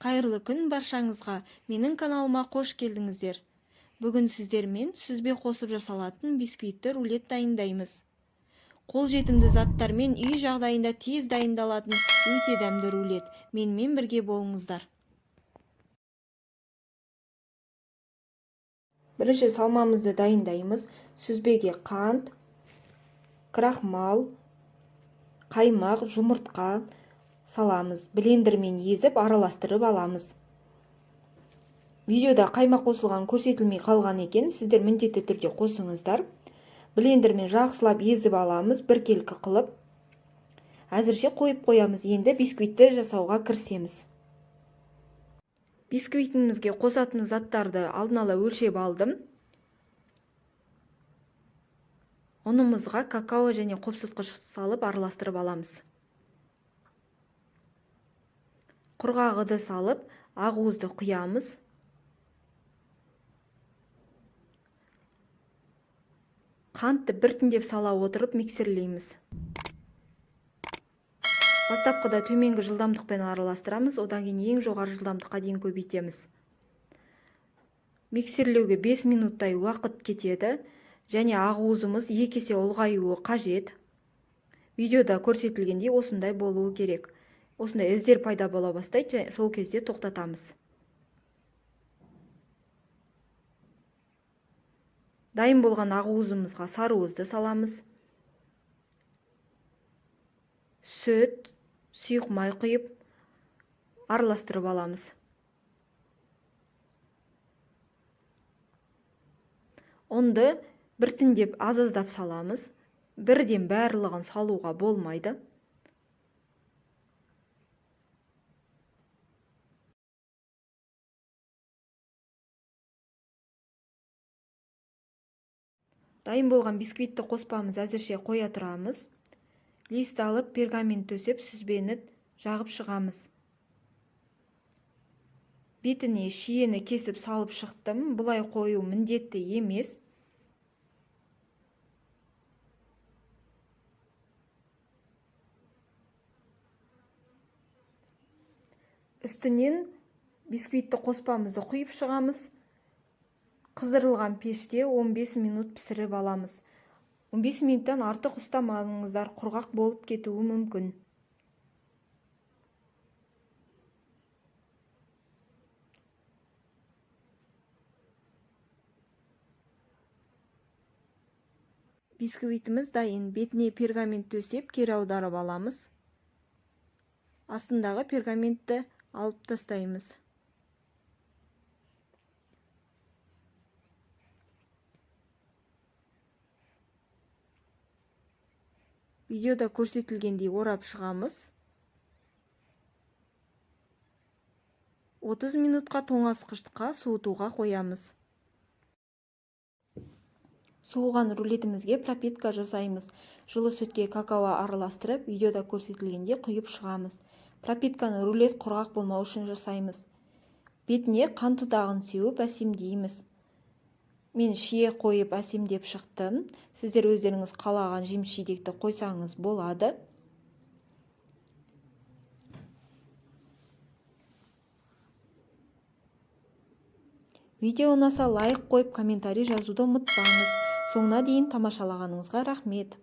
Қайырлы күн баршаңызға, менің каналыма қош келдіңіздер. Бүгін сіздермен сүзбе қосып жасалатын бисквитті рулет дайындаймыз. Қолжетімді заттармен үй жағдайында тез дайындалатын өте дәмді рулет. Менімен бірге болыңыздар. Бірінші салмамызды дайындаймыз. Сүзбеге қант, крахмал, қаймақ, жұмыртқа саламыз. Блендермен езіп араластырып аламыз. Видеода қаймақ қосылған көрсетілмей қалған екен, сіздер міндетті түрде қосыңыздар. Блендермен жақсылап езіп аламыз, біркелкі қылып. Әзірше қойып қоямыз. Енді бисквитті жасауға кірісеміз. Бисквитімізге қосатын заттарды алдын ала өлшеп алдым. Ұнымызға какао және қопсытқыш салып араластырып аламыз. Құрғақ ыдыс алып, ақуызды құямыз. Қантты біртіндеп сала отырып миксерлейміз. Бастапқыда төменгі жылдамдықпен араластырамыз, одан кейін ең жоғары жылдамдыққа дейін көбейтеміз. Миксерлеуге 5 минуттай уақыт кетеді және ақуызымыз 2 есе ұлғаюы қажет. Видеода көрсетілгендей осындай болуы керек. Осындай іздер пайда бола бастайды, және сол кезде тоқтатамыз. Дайын болған ақуызымызға сарыуызды саламыз. Сүт, сұйық май құйып, араластырып аламыз. Ұнды біртіндеп аз-аздап саламыз. Бірден барлығын салуға болмайды. Дайын болған бисквитті қоспамыз әзірше қоя тұрамыз. Лист алып, пергамент төсеп, сүзбені жағып шығамыз. Бетіне шиені кесіп салып шықтым. Бұлай қою міндетті емес. Үстінен бисквитті қоспамызды құйып шығамыз. Қыздырылған пеште 15 минут пісіріп аламыз. 15 минуттан артық ұстамаңыздар, құрғақ болып кетуі мүмкін. Бисквитіміз дайын. Бетіне пергамент төсеп, кері аударып аламыз. Астындағы пергаментті алып тастаймыз. Видеода көрсетілгендей орап шығамыз. 30 минутқа тоңазытқышқа суытуға қоямыз. Суыған рулетімізге пропитка жасаймыз. Жылы сүтке какао араластырып, видеода көрсетілгендей құйып шығамыз. Пропитканы рулет құрғақ болмау үшін жасаймыз. Бетіне қант ұдағын сеуіп әсемдейміз. Мен шие қойып әсемдеп шықтым. Сіздер өздеріңіз қалаған жеміс-жидекті қойсаңыз болады. Видео ұнаса лайк қойып, комментарий жазуды ұмытпаңыз. Соңына дейін тамашалағаныңызға рахмет.